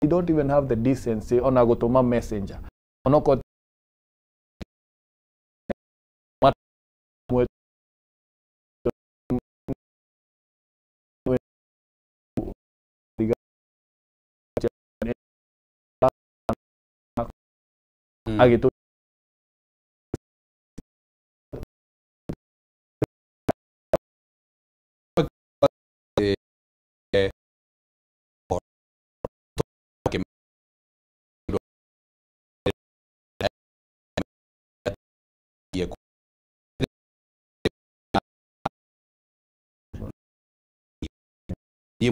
They don't even have the decency ona gũtũma messenger onoko agĩtũ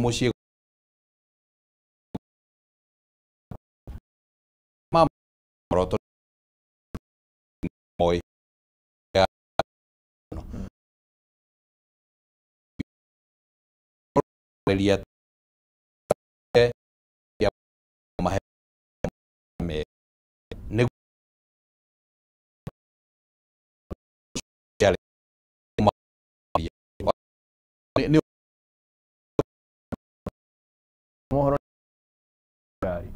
Mũciĩ ma moroto moĩ ria ya mahe me nĩ nĩ mohoro ngari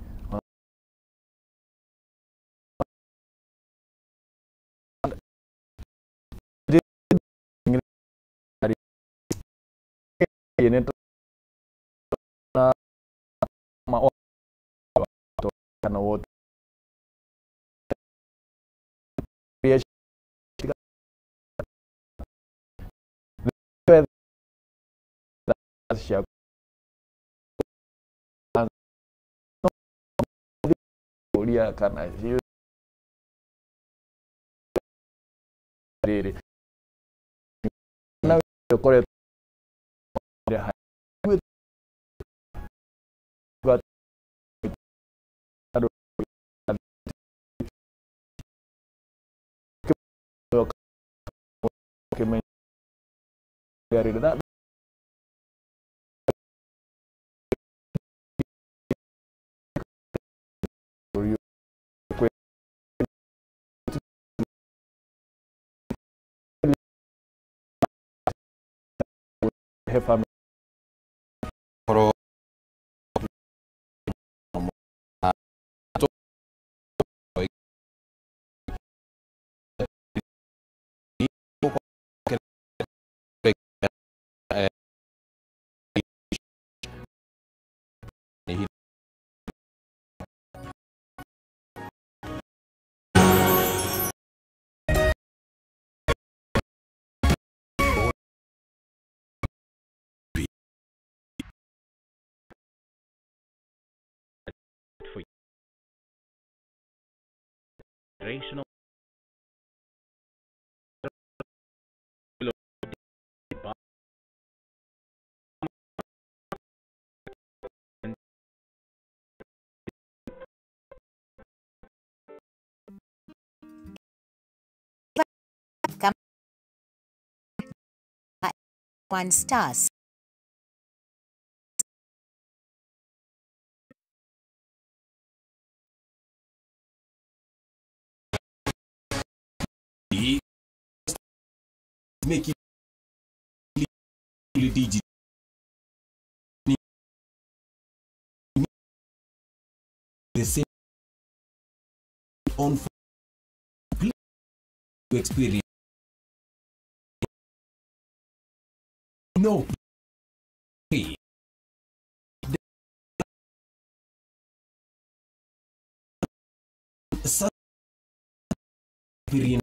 kana wote cia kũria kana rĩrĩ na ũkoretwo that Generational one stars. Make it the same on experience. No. Experience.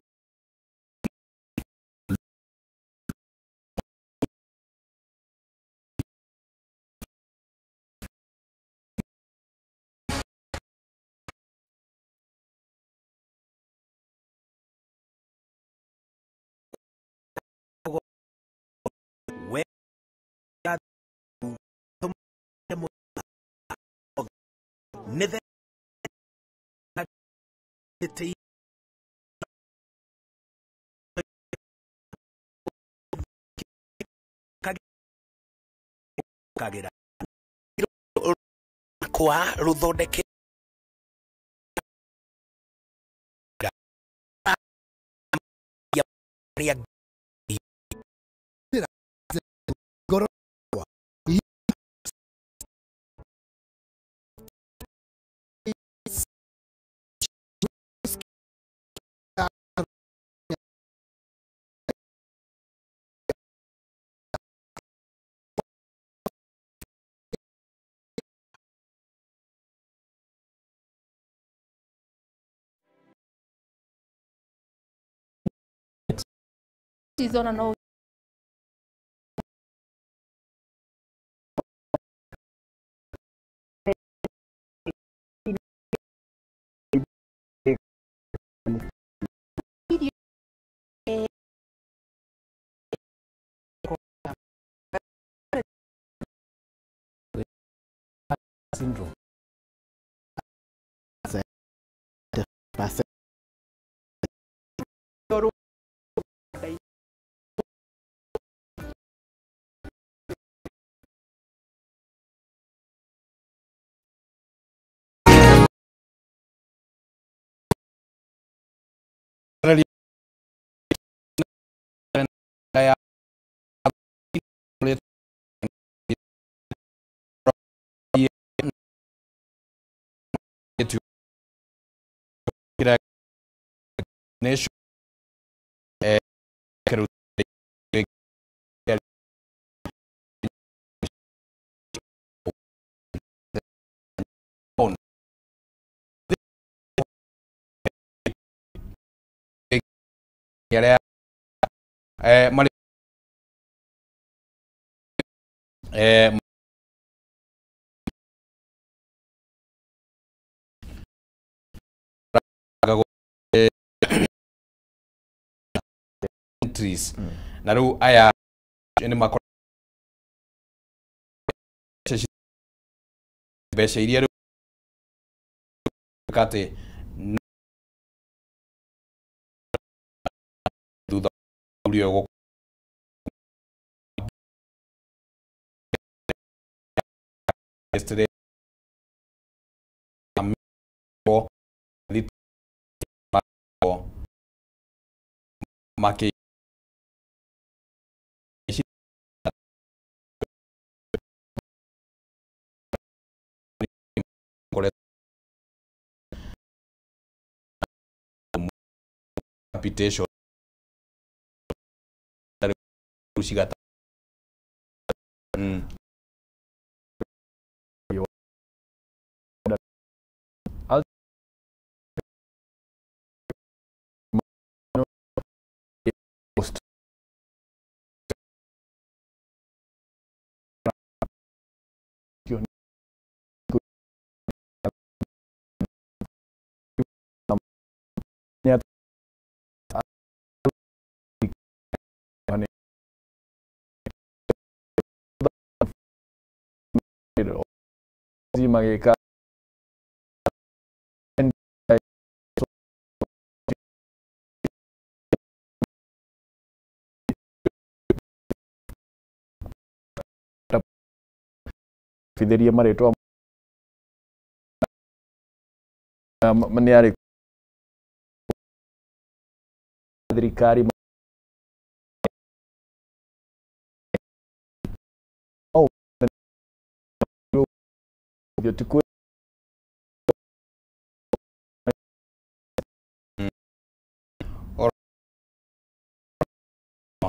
Kwa ruthondeke Ona no syndrome. Nation trees na riu aya ni makora mbeca iria riu kate thutha urio yesterday maki capitation magika fitheria maretwa nĩ arĩ thirikari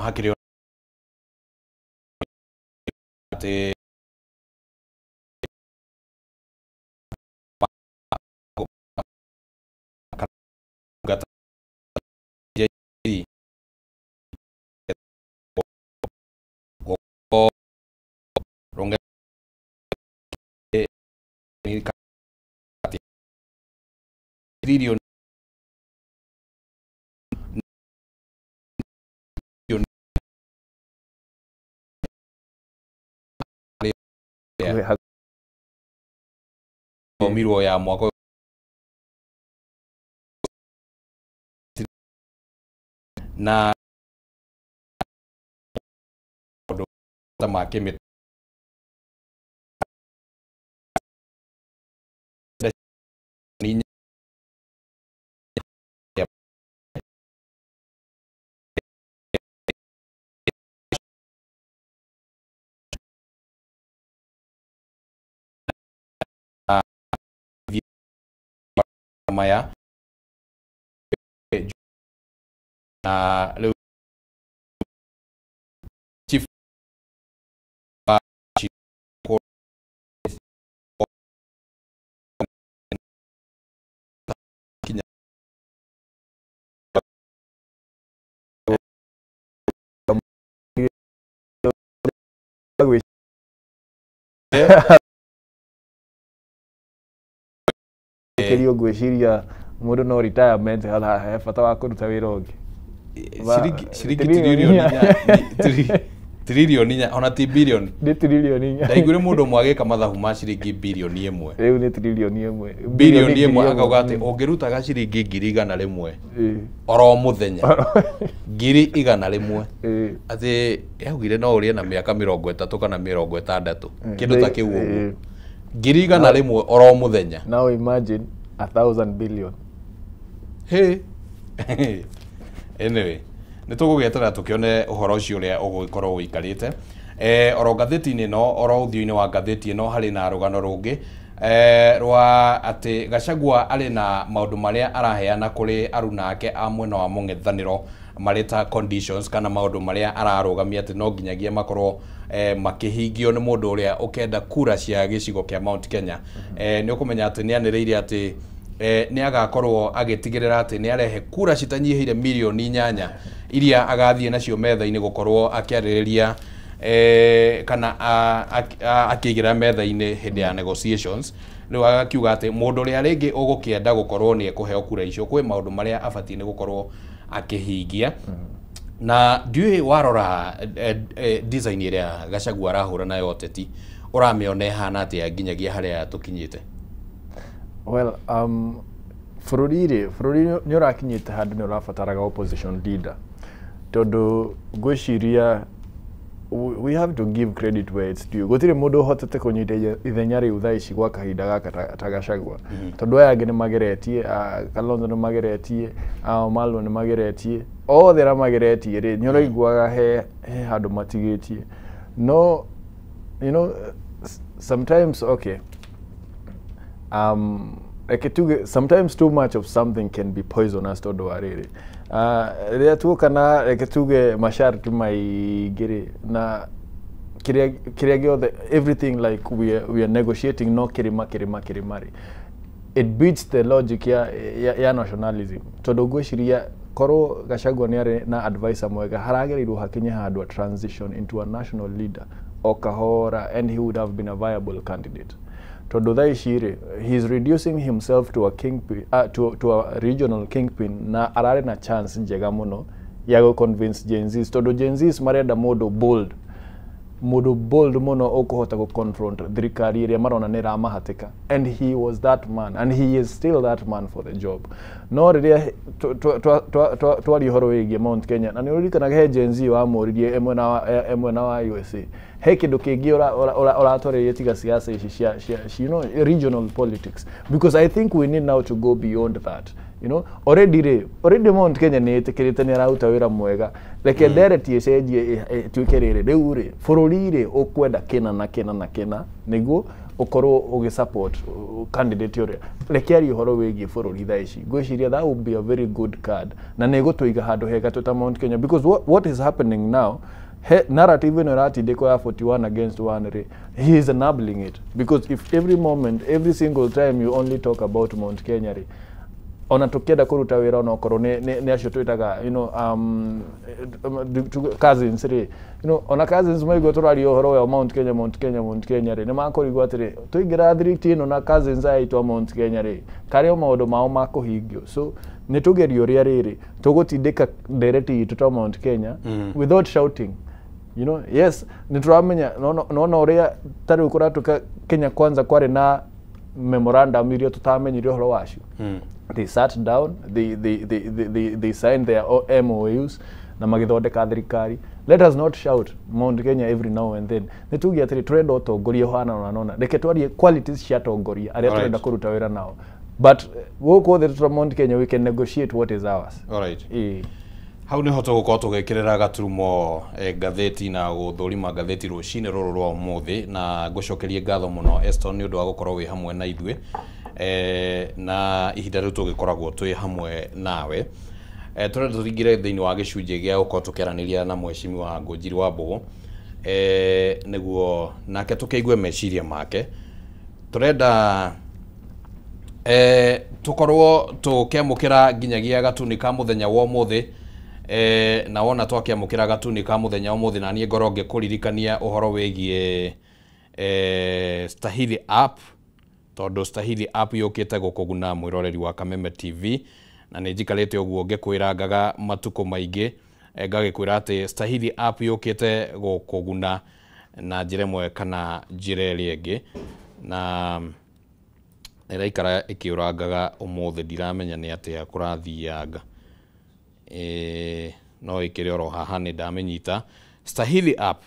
hakiri ati trillion mirwo ya mwaka na ta make maya na rĩu chief kinya Gwĩ kĩrio ngwĩciria mũndũ no retirement hala he bata wa kũruta wĩra ũngĩ. Ciringi tiririoni inya, tiririoni inya, ona ti birioni. Nĩ tiririoni inya. Ndaiguire mũndũ ũmwe agĩka mathabu ma ciringi birioni 1. Rĩu nĩ tiririoni 1. Birioni 1, akauga atĩ ũngĩrutaga ciringi 100,000 oro mũthenya, 100,000, atĩ yaugire no ũrĩe na mĩaka 30 kana 60, kĩndũ ta kĩu ũguo, 100,000 oro mũthenya. Now imagine 1,000 billion. Hey. Anyway, nĩ tũgũgĩeterera tũkĩone ũhoro ũcio ũrĩa ũgũgĩkorwo ũikarĩte. Oro ngathĩti-inĩ ĩno, oro ũthiũ-inĩ wa ngathĩti ĩno, harĩ na rũgano rũngĩ rwa atĩ Gachagua arĩ na maũndũ marĩa araheana kũrĩ aruna ake a mwena wa mũng'ethanĩro marĩ ta conditions kana maũndũ marĩa ararũgamia atĩ no nginyagia makorwo makĩhingio nĩ mũndũ ũrĩa ũkenda kura cia gĩcigo kĩa Mount Kenya. Nĩ ũkũmenya atĩ nĩ anĩrĩire atĩ nĩ agakorwo agĩtigĩrĩra atĩ nĩ arehe kura citanyihĩire mirioni 8 iria agathiĩ nacio metha-inĩ gũkorwo akĩarĩrĩria kana akĩigĩra metha-inĩ hĩndĩ ya negotiations. Rĩu agakiuga atĩ mũndũ ũrĩa rĩngĩ ũgũkĩenda gũkorwo nĩ ekũheo kura icio, kwĩ maũndũ marĩa abatiĩ nĩ gũkorwo akĩhingia. Na ndiũĩ warora design ĩrĩa Gachagua arahũra nayo ũteti, ũramĩona ĩhana atĩa nginyagia harĩa tũkinyĩte? Well, bũrũri rĩ, bũrũri nĩ ũrakinyĩte handũ nĩ ũrabataraga opposition leader, tondũ ngwĩciria we have to give credit where it's due. Gũtirĩ mũndũ ũhotete kũnyita ithenya rĩu thaa ici gwa kahinda gaka ta Gachagua, tondũ aya angĩ nĩ mageretie, Kalonzo nĩ mageretie, Wamalwa nĩ mageretie, othe arĩa mageretie rĩ, nĩ ũraiguaga he handũ matigĩtie. No sometimes, okay, reke tuge sometimes too much of something can be poisonous, tondũ wa rĩrĩ, rĩrĩa tuoka na, reke tuge, masharti maingĩ rĩ, na kĩrĩa gĩothe, everything like we are negotiating, no kĩrĩma kĩrĩma kĩrĩma rĩ, it beats the logic ya nationalism, tondũ ngwĩciria korwo Gachagua nĩ arĩ na advisor mwega, haragĩrĩirwo hakinye handũ a transition into a national leader o kahora, and he would have been a viable candidate, tondũ thaa ici rĩ, he is reducing himself to a kingpin, to a regional kingpin, na ararĩ na chance njega mũno ya gũ convince Gen Zs, tondũ Gen Zs marenda mũndũ bold, mũndũ bold mũno ũkũhota gũ confront thirikari ĩrĩa marona nĩ ĩramahatĩka, and he was that man and he is still that man for the job. No rĩrĩa twaria ũhoro wĩgiĩ Mount Kenya, na nĩ ũririkanaga he Gen Z wamũririe e mwena wa USA, he kĩndũ kĩngĩ ũratwarĩria tiga siasa ici cia regional politics? Because I think we need now to go beyond that. Already rĩ, already Mount Kenya nĩ ĩtĩkĩrĩte nĩ araruta wĩra mwega. Reke ndereti ĩcenjie, ĩtuĩke rĩrĩ, rĩu rĩ, bũrũri rĩ ũkwenda kĩna na kĩna na kĩna nĩguo ũkorwo ũgĩ support candidate ũrĩa. Reke arie ũhoro wĩgiĩ bũrũri thaa ici. Ngwĩciria that would be a very good card na nĩ ĩgũtũiga handũ hega twĩ ta Mount Kenya, because what is happening now, he narrative ĩno ĩratindĩkwo ya 41 against 1 rĩ, he is enabling it, because if every moment, every single time you only talk about Mount Kenya rĩ, ona tukienda kuruta wĩra, ona okorwo nĩ acio twĩtaga cousins rĩ, ona cousins maigua tũraria ũhoro wa Mount Kenya, Mount Kenya, Mount Kenya rĩ, nĩ makũrigwo atĩrĩ, tũingĩra thiriti ĩno na cousins aya aitũ a Mount Kenya rĩ, karĩ o maũndũ mao makũhingio. So nĩ tũgerie ũrĩa rĩrĩ tũgũtindĩka ndereti itũ ta Mount Kenya without shouting. Yes, nĩ tũramenya nona ũrĩa ta rĩu kũratuĩka Kenya Kwanza kwarĩ na memorandum iria tũtamenyire ũhoro wacio. They sat down, they signed their MOUs na magĩthondeka thirikari. Let us not shout Mount Kenya every now and then. Nĩ tuge atĩrĩ, tũrenda ũtongoria ũhana ũna nona, reke twarie qualities cia atongoria arĩa tũrenda kũruta wĩra nao, but gũkũ thĩ tũta Mount Kenya, we can negotiate what is ours. Ĩĩ. Hau niho tũgũkorwo tũgĩkĩrĩra gaturumo ngathĩti na gũthũrima ngathĩti rũcinĩ rũrũ rwa ũmũthĩ, na ngũcokerie ngatho mũno, Eston, nĩ ũndũ wa gũkorwo wĩ hamwe na ithuĩ na ihinda rĩu tũgĩkoragwo twĩ hamwe nawe. Tũrenda tũringire thĩinĩ wa gĩcunjĩ gĩa gũkorwo tũkĩaranĩria na mheshimiwa Ngũnjiri wa Mbũgũ nĩguo nake tũkĩigue meciria make. Tũrenda tũkorwo tũkĩamũkĩra nginyagia gatuni ka mũthenya wa ũmũthĩ. Na wona twakiamukira gatuni ka muthenya umuthi na nie ngoro ngikuririkania uhoro wigie Stahili app, tondu Stahili app yukite gukuguna mwiroreri wa Kameme TV, na nĩ njikarĩte ũguo ngĩkwĩrangaga matukũ maingĩ, ngagĩkwĩra atĩ Stahili app yũkĩte gũkũguna na njĩra ĩmwe kana njĩra ĩrĩa ĩngĩ, na ĩraikara ĩkĩũrangaga ũmũthĩ, ndiramenya nĩ atĩa kũrathianga. No ĩkĩrĩ oro haha nĩ ndamĩnyita. Stahili app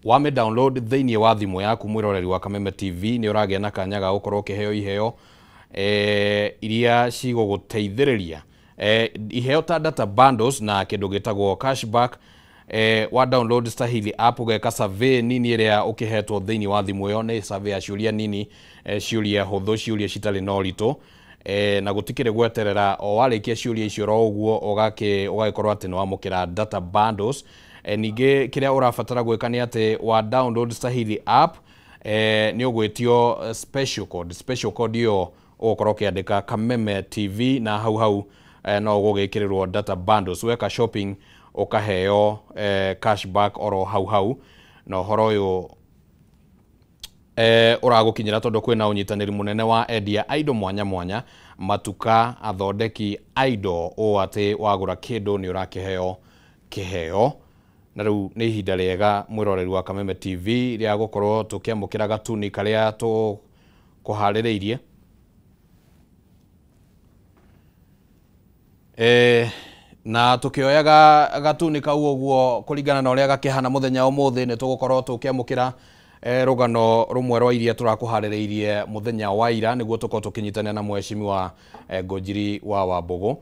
wame download thĩinĩ wa thimũ yaku mwĩroreri wa Kameme TV, nĩ ũragĩa na kanya ga gũkorwo ũkĩheo iheo iria cigũgũteithĩrĩria, iheo ta data bundles na kĩndũ gĩtagwo cashback. Wa download Stahili app ũgeka survey nini ĩrĩa ũkĩhetwo thĩinĩ wa thimũ ĩyo, nĩ survey ya ciũria nini, ciũria hũthũ, ciũria citarĩ na ũritũ, na gũtikĩrĩ gweterera, o warĩkia ciũria icio oro ũguo ũgagĩkorwo atĩ nĩ wamũkĩra data bundles. Ningĩ kĩrĩa ũrabatara gwĩka nĩ atĩ wa download Stahili app, nĩ ũgwĩtio special code. Special code ĩyo ũgũkorwo ũkĩandĩka Kameme TV, na hau hau no ũgũgĩkĩrĩrwo data bundles. Weka shopping ũkaheo cashback oro hau hau, na ũhoro ũyũ ũragũkinyĩra tondũ kwĩna ũnyitanĩri mũnene wa endia a indo mwanya mwanya, matuka, athondeki a indo, ũũ atĩ wagũra kĩndũ nĩ ũrakĩheo kĩheo. Na rĩu nĩ ihinda rĩega mwĩroreri wa Kameme TV rĩa gũkorwo tũkĩamũkĩra gatuni karĩa tũkũharĩrĩirie. Na tukioyaga gatuni kau ũguo kũringana na ũrĩa gakĩhana mũthenya ũmũthĩ, nĩ tũgũkorwo tũkĩamũkĩra rũgano rũmwe rwa iria tũrakũharĩrĩirie mũthenya wa ira, nĩguo tũkorwo tũkĩnyitanĩra na mheshimiwa Ngũnjiri wa Wambũgũ,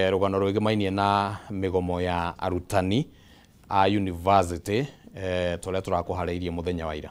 rũgano rwĩgĩmainie na mĩgomo ya arutani a university, tũrĩa tũrakũharĩirie mũthenya wa ira.